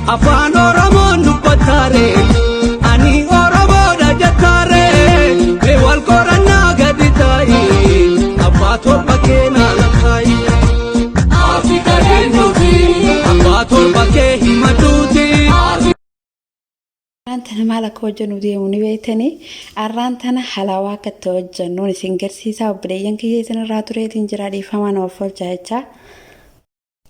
Afaan Oromoon dubbattaare, ani Oromoodha jettaare, mee wal qorannaa gadi taa'i, abbaa torba keenaa lakkaa'i. Afrika eenyuti? Abbaa torba kee himadhuuti. Arraan tana maal akka hojjennu deemu ni beektanii. Arraan tana halaawaa akka itti hojjennuun isin garsiisaa obboleeyyan kiyya isin irraa tureetiin jira dhiifamaa na offolchaa jechaa.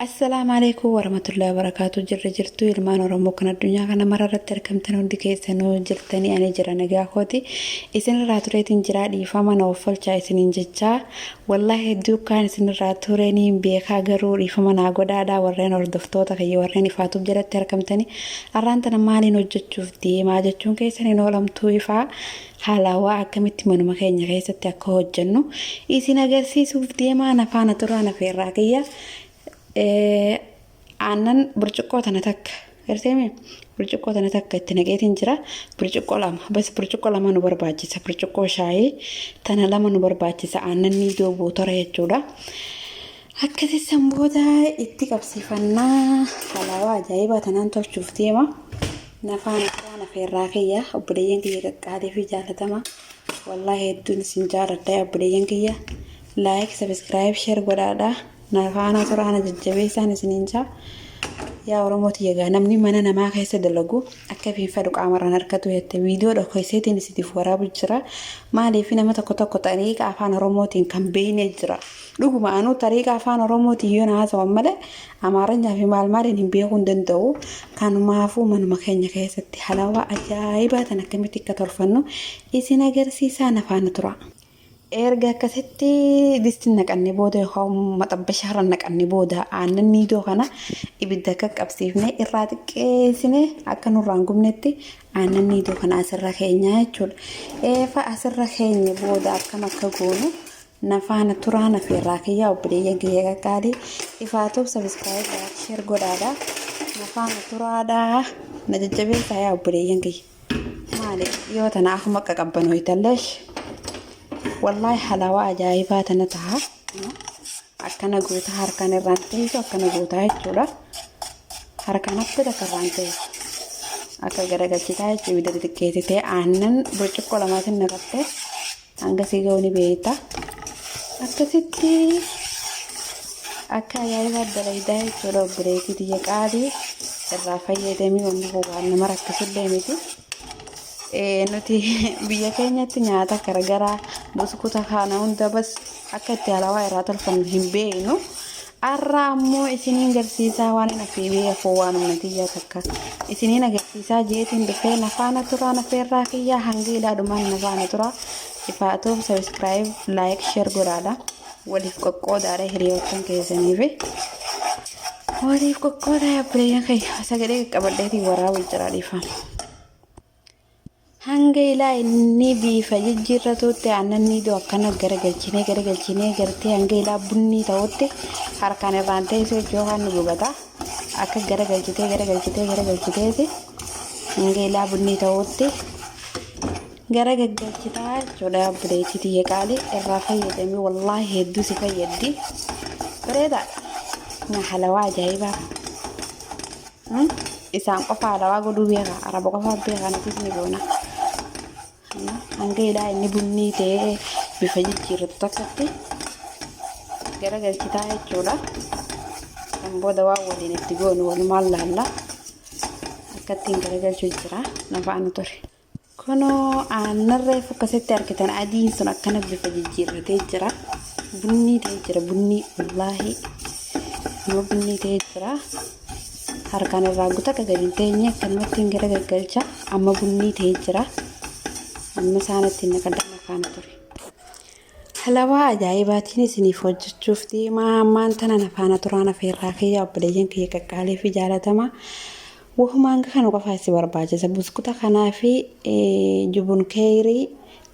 Assalaamu alaikum warahmatullahi wabarakatuh. Jirra jirtu ilmaan Oromoo kan addunyaa kana mara irratti argamtan hundi keessanuu jirtanii ani jira nagaa kooti. Isin irraa tureetiin jira dhiifama na offolchaa isiniin jechaa. Wallaahi hedduu kaan isin irraa tureniin beekaa garuu dhiifama naa godhaadhaa warreen hordoftoota kiyya warreen ifaatuuf jalatti argamtanii. Arraan tana maaliin hojjechuuf deemaa jechuun keessan hin oolamtuu ifaa halaawaa akkamitti manuma keenya keessatti akka hojjennu isin agarsiisuuf deemaa na faana turaa na feerraa kiyya. Aannan burcuqqoo tana takka garteemi burcuqqoo tana takka itti naqeetiin jira burcuqqoo lama bas burcuqqoo lama nu barbaachisa burcuqqoo shaayii tana lama nu barbaachisa aannan niidoo buutora jechuudha. Akkasi san booda itti qabsiifannaa halaawaa ajaa'ibaa tanaan tolchuuf deema. Nafaan turaa nafeerraa kiyya obboleeyyan kiyya qaqqaalii fi jaalatama. Wallaahi hedduun isin jaaladha obboleeyyan kiyya. Like subscribe share godhaadha. Na faana turaa na jajjabeessaan isiniin jaa. Yaa Oromoo tiyya gaa namni mana namaa keessa dalagu akka ifiin fedhu qaamarraan harkatu jette viidiyoo dhokoyseetiin isiniif waraabu jira. Maaliif nama tokko tokko xariiqa afaan Oromootiin kan beekne jira. Dhuguma anuu xariiqa afaan Oromootiin yoo na haasawan malee Amaaranyaa fi maal maaliin hin beekuu hin danda'u. Kanumaafuu manuma keenya keessatti halawaa ajaa'ibaa tan akkamitti akka tolfannu isin agarsiisaa na faana tura. Erga akkasitti distiin naqanne booda yookaan maxabbashaarra naqanne booda aannan niidoo kana ibidda akka qabsiifne irraa xiqqeessine akka nurraa hin gubnetti aannan niidoo kana asirra keenya jechuudha. Eefa asirra keenya booda akkam akka goonu na faana turaa na feerraa kiyyaa obboleeyyan kiyya qaqqaalii ifaatuuf sabiskiraayib laayik sheer godhaadha. Na faana turaadha na jajjabeessaa yaa obboleeyyan kiyya. Maali yoo tana akkuma qaqabbanooytalleesh wallaahi halaawaa ajaa'ibaa tana taha. Akkana goota harkaan irraan teessu akkana gootaa jechuudha. Harkaan akka takka irraan teessu. Akka garagalchitaa jechuudha ibidda xixiqqeessitee aannan burcuqqoo lamaatiin naqattee hanga sii ga'u ni beekta. Akkasitti akka ajaa'ibaa dalaydaa jechuudha obboleettii tiyya qaalii irraa fayyadamii wanni kun waan nama rakkisullee miti. Nuti biyya keenyatti nyaata garagaraa buskuta kana hunda bas akka itti halawaa irraa tolfannu hin beeknu. Arra ammoo isiniin garsiisaa waan hin afii beeku waan humna tiyyaa takka isiniin agarsiisaa jeetiin dhufee na faana turaa na feerraa kiyyaa hanga ilaalumaan na faana turaa ifaatuuf sabiskiraayib laayik sheer godhaadha waliif qoqqoodaadha hiriyoottan keessaniifi waliif qoqqoodaa obboleeyyan kiyya sagalee qaqqabadheetiin waraabu jira dhiifama. Hanga ilaa inni bifa jijjiirratutti aannan niidoo akkana garagalchinee garagalchinee gartee hanga ilaa bunnii ta'utti harkaan irraan teessoo yookaan ni gubata. Akka garagalchitee garagalchitee garagalchiteeti hanga ilaa bunnii ta'utti gara gaggalchitaa jechuudha obboleettii tiyya qaalii irraa fayyadamee wallaahi hedduu si fayyaddi. Bareedaadha. Na halawaa ajaa'ibaa. Isaan qofa alawaa godhuu beeka. Araba qofa beeka nutis ni goona. Hanga ilaa inni bunnii ta'ee bifa jijjiirratu takkatti gara galchitaa jechuudha. Kan booda waan waliin itti goonu walumaan laalla. Akka ittiin garagalchuu jira. Na faana ture. Kunoo aannan reefu akkasitti argitan adiin sun akkana bifa jijjiirratee jira. Bunnii ta'ee jira bunnii wallaahi. Nama bunnii ta'ee jira. Harkaan irraa guta akka gadi hin teenye akkanumatti hin gara gaggalcha. Amma bunnii ta'ee jira. Amma isaan ittiin naqadhaan faana ture. Halawaa ajaa'ibaatiin isiniif hojjechuuf deemaa ammaan tana na faana turaan afeerraa kiyya obboleeyyan kiyya qaqqaalii fi jaalatamaa. Wahuma hanga kana qofaa isin barbaachisa. Buskuta kanaa fi jubun keeyrii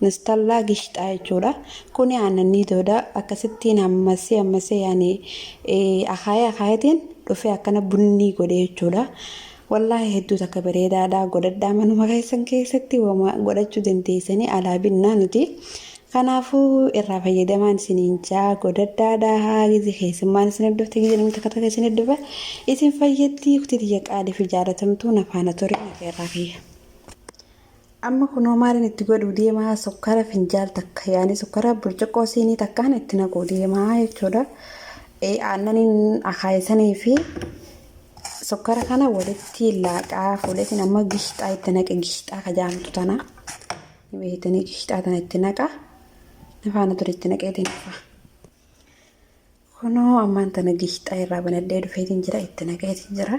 nistallaa gishxaa jechuudha. Kuni aannan niidoodha. Akkasittiin hammasee hammasee yaani akaayee akaayeetiin dhufee akkana bunnii godhee jechuudha. Wallaahi hedduu takka bareedaadha. Godhadhaa manuma keessan keessatti wama godhachuu dandeessanii alaa binnaa nuti. Kanaafuu irraa fayyadamaan isiniin jaa godhadhaadha. Gizi keessummaan isin dhufte, gizi namni takka takka isin dhufe isin fayyaddi. Uktii tiyya qaalii fi jaalatamtuu, na faana ture nafa irraa kiyya. Amma kunoo maaliin itti godhuu deemaa? Sukkara finjaal takka, yaani sukkara burcuqqoo siinii takkaan itti naquu deemaa jechuudha. Aannaniin akaayisanii fi sukkara kana walitti laaqaa fuudheetiin amma gishxaa itti naqe. Gishxaa kajaamtu tana beektanii, gishxaa tana itti naqa. Nafaana ture, itti naqeetiin dhufa. Kunoo ammaan tana gishxaa irraa banadhee dhufeetiin jira, itti naqeetiin jira.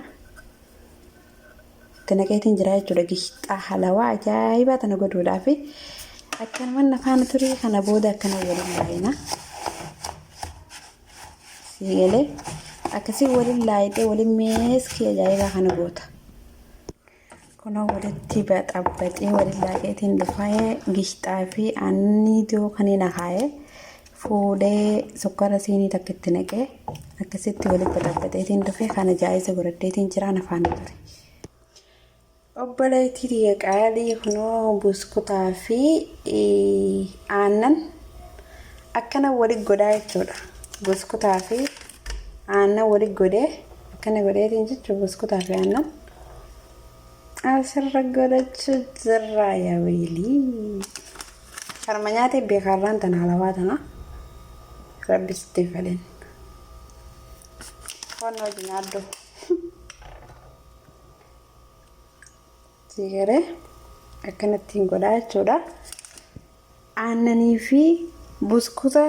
Itti naqeetiin jira jechuudha, gishxaa halawaa ajaa'ibaa tana godhuudhaaf. Akkanuma nafaana ture, kana booda akkana waliin laayina. Siigalee akkasii waliin laayitee waliin meeskii ajaa'ibaa kana goota. Kunoo walitti baxabbaxee waliin laaqeetiin dhufee, gishxaa fi aannanii doo kanneen akaayee fuudhee, sukkara siinii takka itti naqee, akkasitti walitti baxabbaxeetiin dhufee, kana jaayisa godhadheetiin jiraan afaan ture. Obboleettii tiyya qaalii, kunoo buskutaa fi aannan akkana walitti godhaa jechuudha. Buskutaa fi aannan walitti godhee, akkana godheetiin jechuudha, buskutaa fi aannan asirra godhachuu jirra yaa weelii. Karma nyaatee beekarraan tana halawaa tana rabbi sitti fedhin. Foon hojii nyaaddu. Sigaree akkanattiin godhaa jechuudha. Aannanii fi buskuta,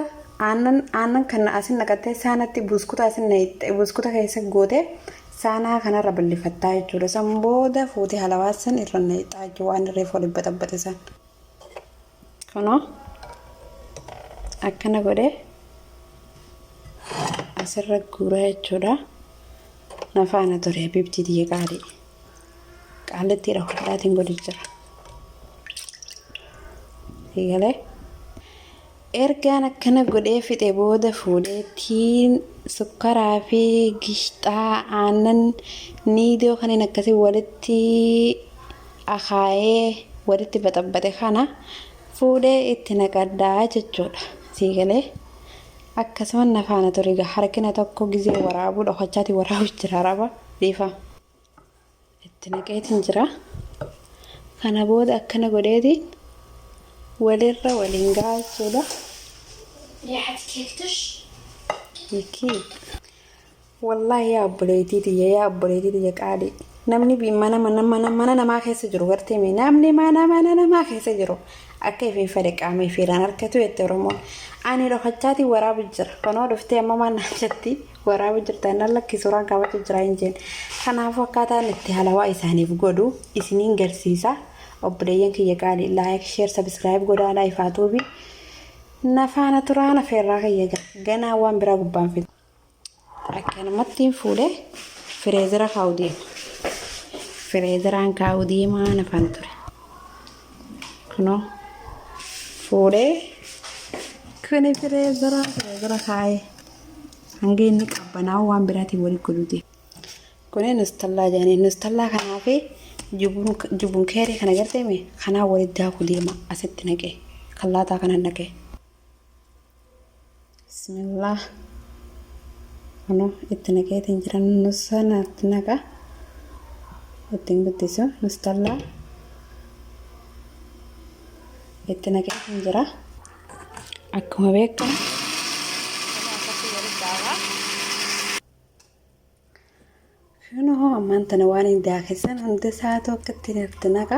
aannan kana asin naqattee, saanatti buskuta asin naqxee, buskuta keessa goote, saanaa kanarra bal'ifattaa jechuudha. San booda fuutee halawaa san irra naqxaa jechuudha, waan reefu waliin baxabbate san. Kunoo akkana godhee asirra guuraa jechuudha. Nafaana ture, bibtii tiyya qaalii. Qaallittiidha hodhaatiin godhu jira. Eegalee. Ergaan akkana godhee fixe booda fuudheetiin sukkaraa fi gishxaa, aannan niidoo kanneen akkasii walitti akaayee walitti baxabbate kana fuudhee itti naqadhaa jechuudha. Siigalee akkasuma nafaana ture egaa, harkina tokko gizee waraabuu dhokachaatii waraabu jira, raba dhiifama. Itti naqeetiin jira. Kana booda akkana godheetiin walirra waliin gahaa jechuudha. ريحة كيكتش. Hiikii. Wallaahi yaa obboleettii tiyya, yaa obboleettii tiyya qaalii. Namni mana mana mana mana namaa keessa jiru gartee mee, namni mana mana namaa keessa jiru akka ifii fedhe qaama ifiirraan harkatu jette Oromoon. Ani dhokachaatiin waraabu jira. Kanoo dhuftee amma maal naan jetti, waraabu jirta innaan lakki, suuraan kaawwachuu jira hin jeen. Kanaafuu akkaataan itti halawaa isaaniif godhu isiniin garsiisa. Obboleeyyan kiyya qaalii, like, share, subscribe godhaadhaa ifaa tuubi. Nafaana turaan afeerraa kiyya ganaa waan biraa gubbaan fida. Akkanumatti fuudhee freezer kaa'u deema. Freezeraan kaa'u deemaa, nafaan ture. Kunoo fuudhee kuni freezer kaa'ee hanga inni qabbanaa'u waan biraatiin walitti godhuu deema. Kuni nustallaa jedhanii, nustallaa kanaa fi jubun keerii kana gartee mee kanaa walitti daakuu deema, asitti naqee kallaataa kana naqee. Bismillah. Kunoo itti naqeetiin jira, nusana itti naqa. Ittiin guddisu nustallaa itti naqeetiin jira. Akkuma beekamu akkasii walitti daaka. Kunoo ammaan tana waan hin daakisan hunda isaatu akkatti itti naqa.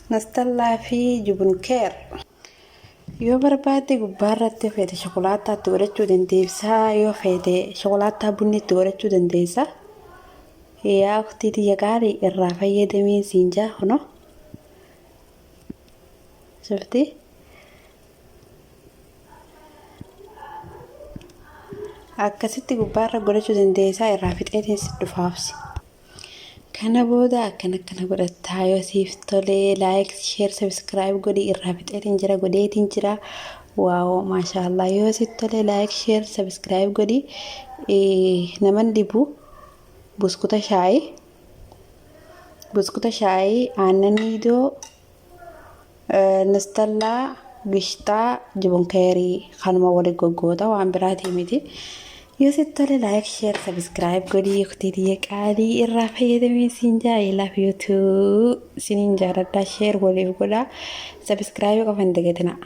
Nustallaa fi jubun keer. Yoo barbaadde gubbaarratti feete shokolaattaa itti godhachuu dandeessa. Yoo feete shokolaattaa bunni itti godhachuu dandeessa. Yaa uktii tiyya qaalii, irraa fayyadamii siin jaa kunoo. Shufti. Akkasitti gubbaarra godhachuu dandeessaa, irraa fixeetiin si dhufaafsi. Kana booda akkana akkana godhattaa, yoo siif tolee like, share, subscribe godhi. Irraa fixeetiin jira, godheetiin jira. Wow, maashaallah, yoo siif tolee like, share, subscribe godhi. Naman dhibu buskuta shaayii. Buskuta shaayii, aannan niidoo, nastallaa, gishxaa, jibunkeerii kanuma wali goggoota waan biraatii miti. Yoo sitti tole like, share, subscribe godhii uktii tiyya qaalii irraa fayyadamee siin jaa I love you too siniin jaaladhaa share waliif godhaa subscribe qofa hin dagatinaa.